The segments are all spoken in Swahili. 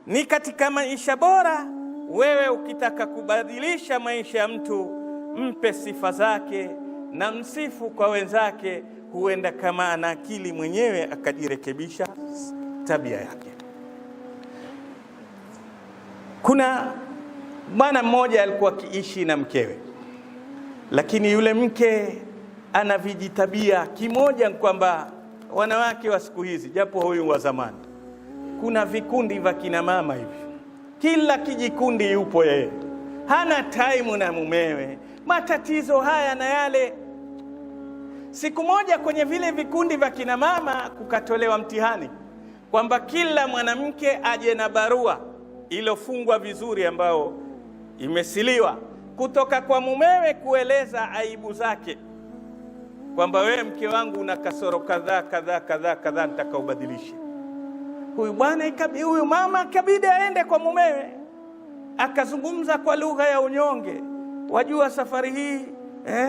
Ni katika maisha bora. Wewe ukitaka kubadilisha maisha ya mtu, mpe sifa zake na msifu kwa wenzake, huenda kama ana akili mwenyewe akajirekebisha tabia yake. Kuna bwana mmoja alikuwa akiishi na mkewe, lakini yule mke ana vijitabia. Kimoja ni kwamba wanawake wa siku hizi, japo huyu wa zamani, kuna vikundi vya kina mama hivi, kila kijikundi yupo yeye, hana taimu na mumewe, matatizo haya na yale. Siku moja kwenye vile vikundi vya kina mama kukatolewa mtihani kwamba kila mwanamke aje na barua iliyofungwa vizuri, ambayo imesiliwa kutoka kwa mumewe kueleza aibu zake, kwamba wewe mke wangu una kasoro kadhaa kadhaa kadhaa kadhaa, nitaka ubadilishe. Huyu bwana huyu mama ikabidi aende kwa mumewe, akazungumza kwa lugha ya unyonge. Wajua safari hii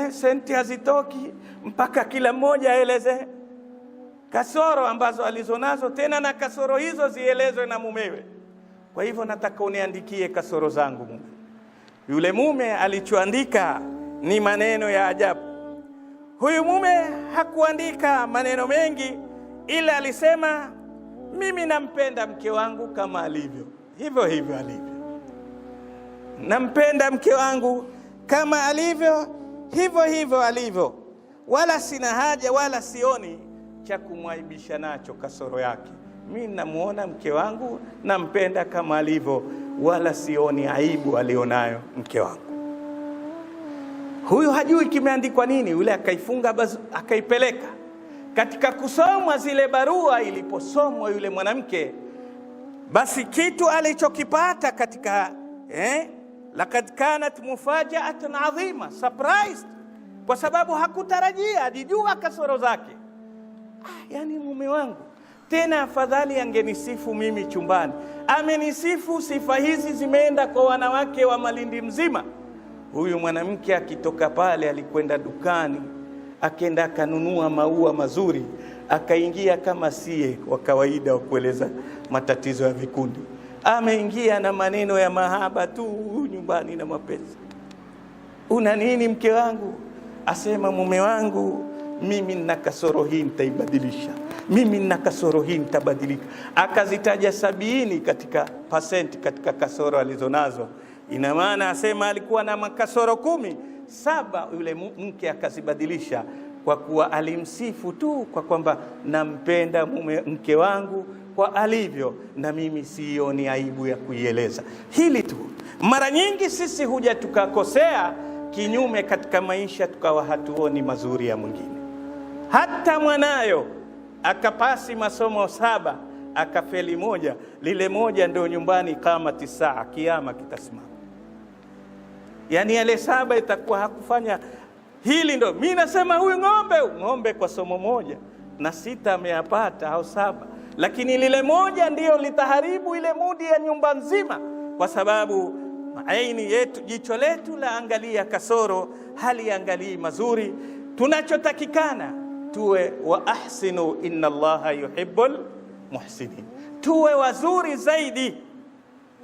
senti hazitoki mpaka kila mmoja aeleze kasoro ambazo alizonazo, tena na kasoro hizo zielezwe na mumewe. Kwa hivyo nataka uniandikie kasoro zangu mume. Yule mume alichoandika ni maneno ya ajabu. Huyu mume hakuandika maneno mengi, ila alisema mimi nampenda mke wangu kama alivyo, hivyo hivyo alivyo. Nampenda mke wangu kama alivyo, hivyo hivyo alivyo, wala sina haja wala sioni cha kumwaibisha nacho kasoro yake. Mi namuona mke wangu, nampenda kama alivyo, wala sioni aibu alionayo mke wangu. Huyu hajui kimeandikwa nini, yule akaifunga akaipeleka. Katika kusomwa zile barua, iliposomwa yule mwanamke, basi kitu alichokipata katika lakad kanat mufajaatan adhima, surprised, kwa sababu hakutarajia, alijua kasoro zake. Yani mume wangu tena, afadhali angenisifu mimi chumbani, amenisifu. Sifa hizi zimeenda kwa wanawake wa Malindi mzima. Huyu mwanamke akitoka pale, alikwenda dukani, akenda akanunua maua mazuri, akaingia kama sie wa kawaida wa kueleza matatizo ya vikundi, ameingia na maneno ya mahaba tu nyumbani na mapenzi. Una nini mke wangu? Asema mume wangu, mimi nina kasoro hii, nitaibadilisha. Mimi nina kasoro hii, nitabadilika. Akazitaja 70 katika pasenti katika kasoro alizonazo. Ina maana asema alikuwa na makasoro 10, 7 yule mke akazibadilisha kwa kuwa alimsifu tu kwa kwamba nampenda mume mke wangu kwa alivyo, na mimi sioni aibu ya kuieleza. Hili tu. Mara nyingi sisi huja tukakosea kinyume katika maisha, tukawa hatuoni mazuri ya mwingine. Hata mwanayo akapasi masomo 7 akafeli 1, lile 1 ndio nyumbani kama 9, kiama kitasimama. Yani yale 7 itakuwa hakufanya hili. Ndo mimi nasema huyu ng'ombe, ng'ombe kwa somo 1 na 6 ameyapata au 7, lakini lile 1 ndio litaharibu ile mudi ya nyumba nzima, kwa sababu aini yetu, jicho letu la angalia kasoro, haliangalii mazuri. Tunachotakikana tuwe wa ahsinu inna Allaha yuhibbul muhsinin, tuwe wazuri zaidi,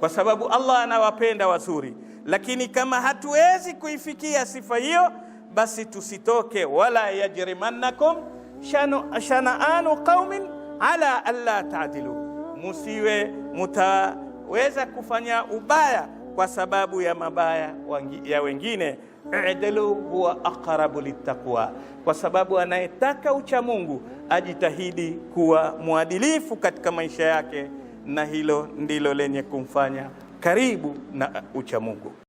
kwa sababu Allah anawapenda wazuri. Lakini kama hatuwezi kuifikia sifa hiyo, basi tusitoke. Wala yajrimannakum shana'anu qaumin ala alla ta'dilu, musiwe mutaweza kufanya ubaya kwa sababu ya mabaya ya wengine. I'dilu huwa aqrabu littaqwa, kwa sababu anayetaka ucha Mungu ajitahidi kuwa mwadilifu katika maisha yake, na hilo ndilo lenye kumfanya karibu na ucha Mungu.